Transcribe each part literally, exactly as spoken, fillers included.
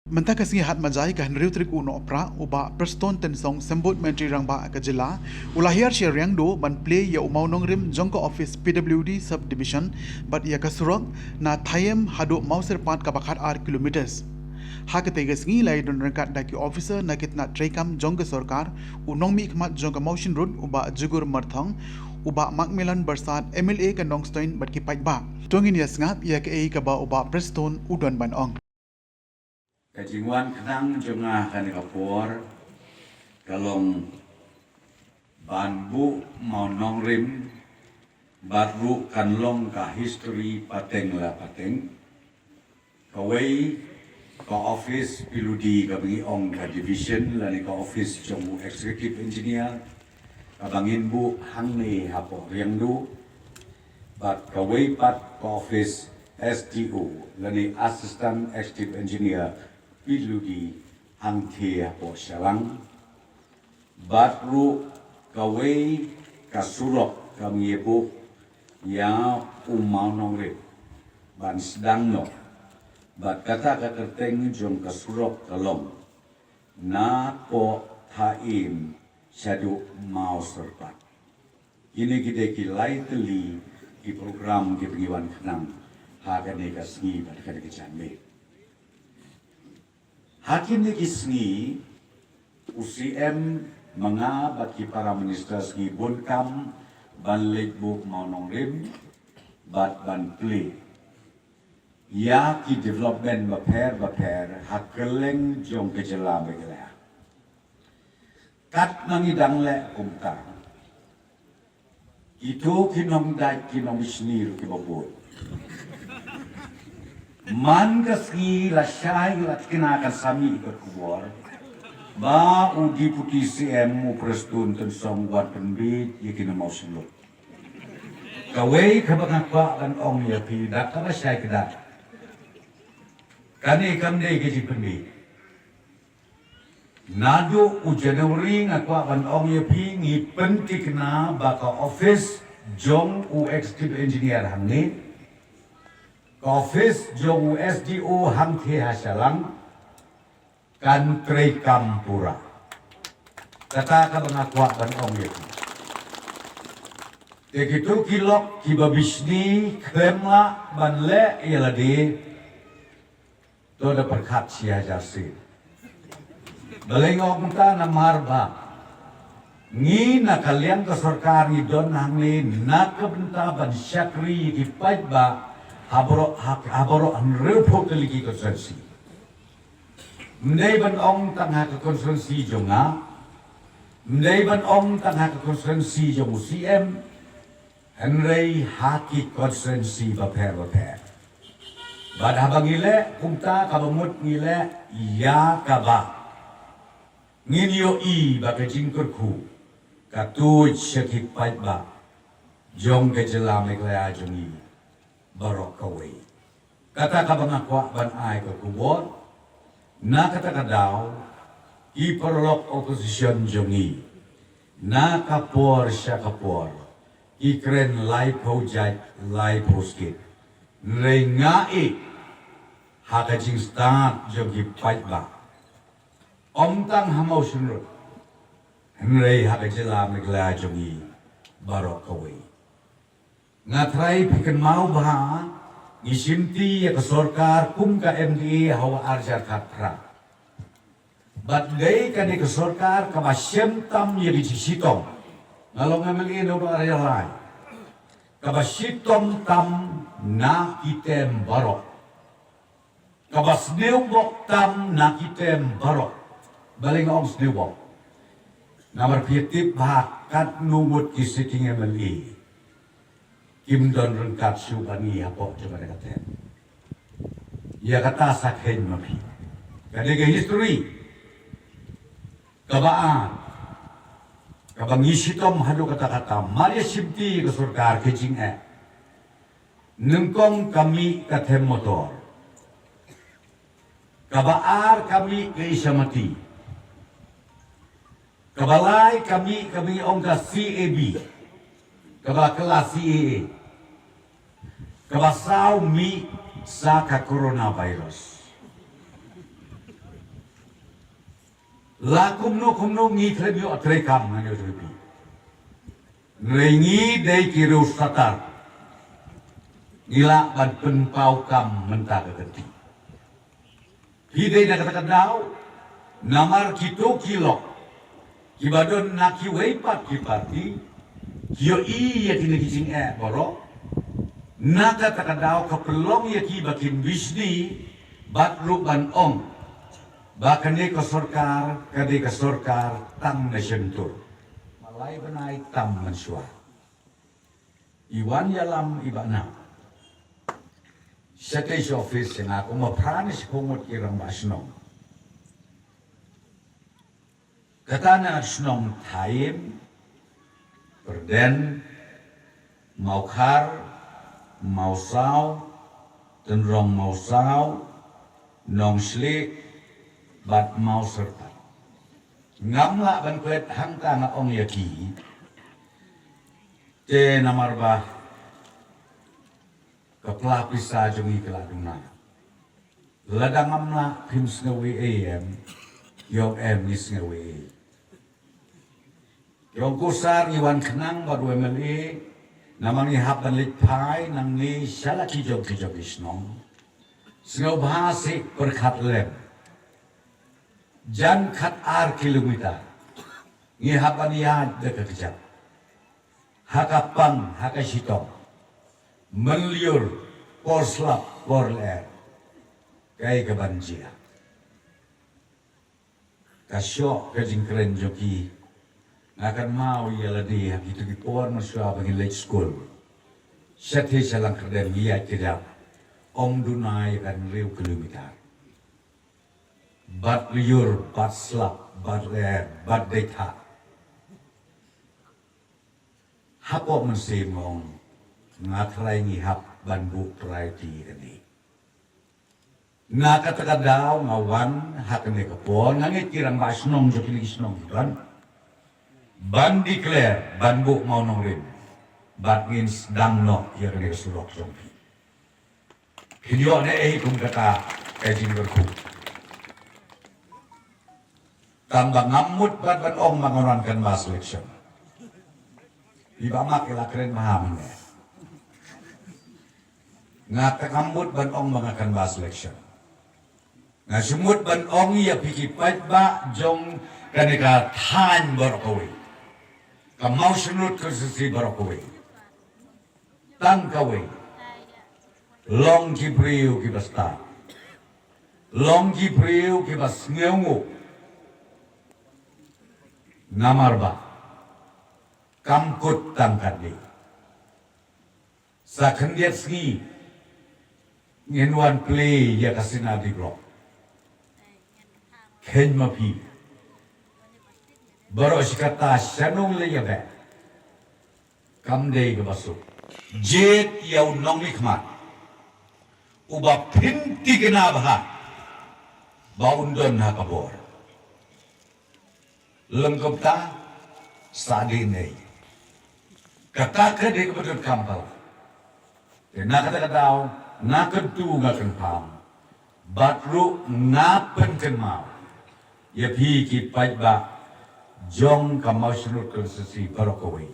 Mynta ka sngi Hatmajai ka hynriew tarik u Nohprah, u Bah Prestone Tynsong Symbud Myntri Rangbah ka jylla u la hiar sha Riangdo ban plie ïa u mawnongrim jong ka office P W D Subdivision bad ïa ka surok na Thaiem haduh Mawsyrpat kaba khatar kilometres. Ha katei ka sngi la ïadon ryngkat da ki officer na ki tnat treikam jong ka sorkar, u nongmihkhmat jong ka Mawshynrut u Bah Jugur Myrthong, u Bah Macmillan Byrsat M L A ka Nongstoiñ bad ki paidbah. To ngin ïa sngap ïa kaei kaba u Bah Prestone u don ban ong. Ka jingwan khnang jong nga kane ka por ka long ban buh mawnongrim bad ruh kan long ka history pateng la pateng. Kawei ka office P W D kaba ngi ong ka division lane ka office jong u executive engineer kaba ngin buh hangne hapoh Riangdo. Bad kawei pat ka office S D O lane assistant executive engineer P W D hangthie hapoh Shillong. Bad ruh kawei ka surok kaba ngi buh ïa u mawnongrim ban sdang noh. Bad kata ka kyrteng jong ka surok ka long napoh Thaiem shaduh Mawsyrpat. Kine ki dei ki lai tylli ki program kiba ngi wan khnang ha kane ka sngi bad kane ka janmiet. Ha kine ki sngi u C M ma nga bad ki para minister sngi bun kam ban leit buh mawnongrim bad ban plie ïa ki development bapher bapher ha kylleng jong ka jylla Meghalaya. Katba ngi dang leh kumta, kito ki nongdait ki nongbishni ruh kiba bun. Man ka sngi la shai la thikna kan sa mih ka khubor ba u Deputy C M u Prestone Tynsong u wan pynbeit ïa ki nongmawshynrut. Kawei kaba nga kwah ban ong ïa phi da kaba shai kdar, kane kam dei ka jingpynbeit. Naduh u January nga kwah ban ong ïa phi ngi pynthikna ba ka office jong u executive engineer hangne, ka office jong u S D O hangthie ha Shillong kan treikam pura. Kata kaba nga kwah ban ong ïa phi. Te kito ki lok kiba bishni khlem lah ban leh ïa lade, to da pyrkhat shi hajar sien. Balei nga ong kumta? Namar ba ngi na ka liang ka sorkar ngi don hangne na ka bynta ban shakri ïa ki paidbah ha baroh, ha, ha baroh hynriewphew tylli ki constituency. Ym dei ban ong tang ha ka constituency jong nga, ym dei ban ong tang ha ka constituency jong u C M, hynrei ha ki constituency bapher bapher. Bad haba ngi leh kumta, kaba mut ngi leh ïa kaba ngin ïohi ba ka jingkyrkhu ka tuid sha ki paidbah jong ka jylla Meghalaya jong ngi baroh kawei. Kata kaba nga kwah ban ai ka khubor, na kata ka daw ki paralok opposition jong ngi, na ka por sha ka por ki kren laiphew jait laiphew skit. Hynrei nga ïeit ha ka jingstad jong ki paidbah, ym tang ha Mawshynrut, hynrei ha ka jylla Meghalaya jong ngi baroh kawei. Nga tharai phi kynmaw bha, ngi shimti ïa ka sorkar kum ka M D A ha u ar hajar khatphra. Bad dei kane ka sorkar kaba shem tam ïa ka jingshitom. Nga long M L A naduh ar hajar lai. Kaba shitom tam na ki term baroh. Kaba sniewbok tam na ki term baroh. Balei nga ong sniewbok? Namar phi tip bha katno ngut ki sitting M L A kim don ryngkat shuh bad ngi hapoh jong kata ka term. Ïa kata sa kheiñ ma phi. Ka dei ka history. Kaba ar, kaba ngi shitom haduh katta katta, mar ïa shimti ka sorkar ka jingeh. Nyngkong ka mih ka them motor. Kaba ar ka mih ka Isamati. Kaba lai ka mih kaba ngi ong ka C A B. Kaba kylla C A A. Kaba saw mih sa ka coronavirus. La kumno kumno ngi khlem ïoh treikam ngan ïoh treikam. Hynrei ngi dei ki riewstad. Ngi lah ban pynpaw kam mynta ka kynti. Phi dei na kata ka daw, namar kito ki lok kiba don na kiwei pat ki parti, ki ïohi ïa kine ki jingeh baroh. Na kata ka daw ka pynlong ïa ki ba kin bishni bad ruh ban ong ba kane ka sorkar ka dei ka sorkar tang na shyntur. Malai bnai tam mynshuwa i wan ïalam i Bah Nang. Shatei sha office sha nga kumba phra ne shiphew ngut ki rangbah shnong. Kata na shnong Thaim, Pyrden, Mawkhar, Mawsaw, Tynrong Mawsaw, Nongslieh bad Mawsyrpat. Ngam lah ban klet hangta nga ong ïa ki. Te namar ba ka pla pisa jong ngi ka la duna. Lada ngam lah phim sngew ei ei em, ïong em ngi sngew ei ei. Ïong ko sar ngi wan khnang bad u M L A, namar ngi hap ban leit phai nangne sha la ki jong ki jong ki shnong. Sngewbha seh pyrkhat lem. Jan khatar kilometer ngi hap ban ïaid da ka kjat. Ha ka pang, ha ka shitom. Mynlyiur, por slap, por lyer. Kaei kaban jia? Ka shoh ka jingkren jong ki. Nga kynmaw ïa lade ha kito ki por mynshuwa ba ngi leit skul. Shatei sha Langkyrdem ngi ïaid kjat. Ym duna ïa ka hynriew kilometer. Bad lyiur, bad slap, bad lyer, bad dei thah. Hapoh mynsiem nga ong, nga trai ngi hap ban buh priority ïa kane. Na kata ka daw nga wan ha kane ka por, nga ngeit ki rangbah shnong jong kine ki shnong ki don ban declare ban buh Mawnongrim bad ngin sdang noh ïa kane ka surok jong phi. Phin ïoh ne ei kum kata ka jingkyrkhu. Tang ba ngam mut ban ban ong ba ngan wan canvass election. I Bah Mak i la kren bha mynne. Nga tang ngam mut ban ong ba nga canvass election. Nga shu mut ban ong ïa phi ki paidbah jong kane ka thaiñ baroh kawei. Ka Mawshynrut constituency baroh kawei. Tang kawei. Long ki briew kiba stad. Long ki briew kiba sngewnguh. Namar ba kam kut tang katne. Sa khyndiat sngi ngin wan plie ïa ka Synod Block. Kheiñ ma phi. Baroh shi katta sha nong leh ïa beh. Kam dei kaba suk. Jied ïa u nongmihkhmat uba phin tikna bha ba un don ha ka bor. Lem kumta sa dei nei. Kata ka dei kaba donkam palat. Te na kata ka daw nga kyntu nga kynpham bad ruh nga pynkynmaw ïa phi ki paidbah jong ka Mawshynrut constituency baroh kawei.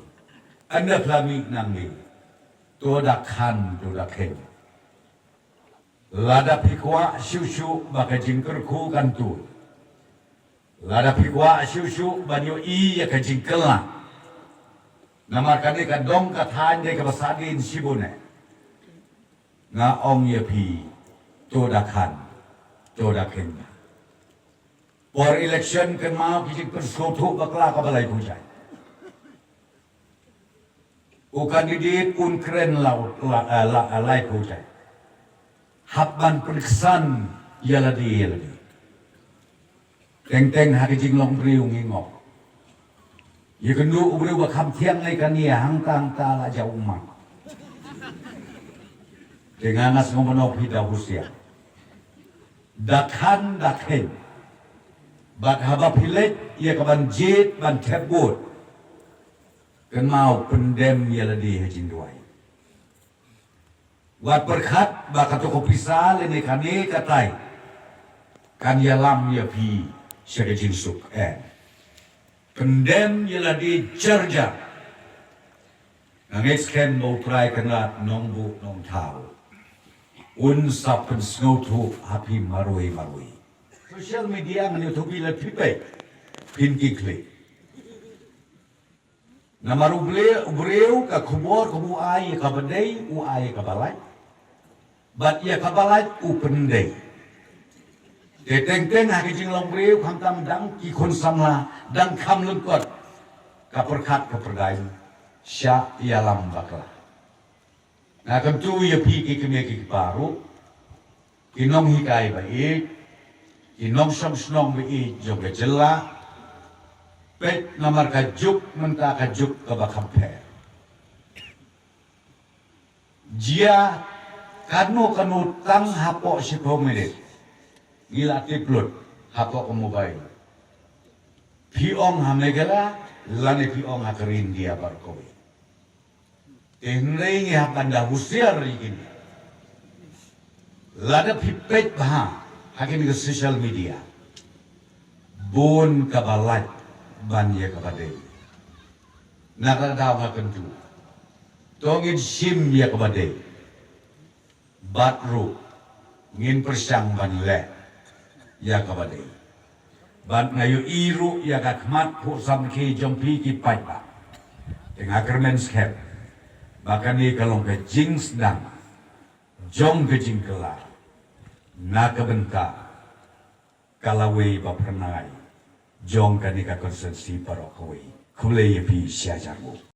Ynda phi la mih nangne, to da khan to da kheiñ. Lada phi kwah shuh shuh ba ka jingkyrkhu kan tuid, lada phi kwah shuh shuh ban ïohi ïa ka jingkylla, namar kane ka dong ka thaiñ dei kaba sahdien shibun eh. Nga ong ïa phi, to da khan to da kheiñ. Por election kynmaw ki jingpynsngewthuh bakla kaba laiphew jait. U candidate un kren la, la, la, laiphew jait. Hap ban pynksan ïa lade ïa lade. Teng teng ha ka jinglong briew ngi ngop. Ïa kynduh u briew ba kham thiang lei kane hangta hangta la jaw ummat. Te nga nga sngewbha ban ong phi da husiar. Da khan da kheiñ. Bad haba phi leit ïa ka ban jied ban thep vote, kynmaw pyndem ïa lade ha jingduwai. Wat pyrkhat ba kato ka pisa lane kane katai kan ïalam ïa phi sha ka jingsuk, eh. Pyndem ïa lade jar jar. Nga ngeit skhem ba U Trai Kynrad Nongbuh Nongthaw un sa pynsngewthuh ha phi marwei marwei. Social media ngan ïathuh ïa phi, phi peit, phin ki khlieh. Namar u briew, u briew ka khubor kaba u ai ïa kaba dei, u ai ïa kaba lait. Bad ïa kaba lait u pyndei. Te teng teng ha ka jinglong briew, khamtam dang ki khun samla, dang kham lyngkot ka pyrkhat ka pyrdaiñ, shah ïalam bakla. Nga kyntu ïa phi ki kmie ki kpa ruh, ki nonghikai ba ïeit, ki nongshong shnong ba ïeit jong ka jylla. Peit, namar ka juk mynta ka juk kaba kham pher. Jia kano kano tang hapoh shiphew minit, ngi la tip lut hapoh ka mobile. Phi ong ha Meghalaya lane phi ong ha ka ri India baroh kawei. Te hynrei ngi hap ban da husiar ïa kine. Lada phi peit bha ha kine ki social media, bun kaba lait ban ïa kaba dei. Na ka daw nga kyntu, to ngin shim ïa kaba dei. Bad ruh ngin pyrshang ban leh ïa kaba dei. Bad nga ïohi ruh ïa ka khmat phuh samrkhie jong phi ki paidbah. Te nga kyrmen skhem ba kane ka long ka jingsdang jong ka jingkylla na ka bynta ka lawei ba phyrnai jong kane ka constituency baroh kawei. Khublei ïa phi sha jar nguh.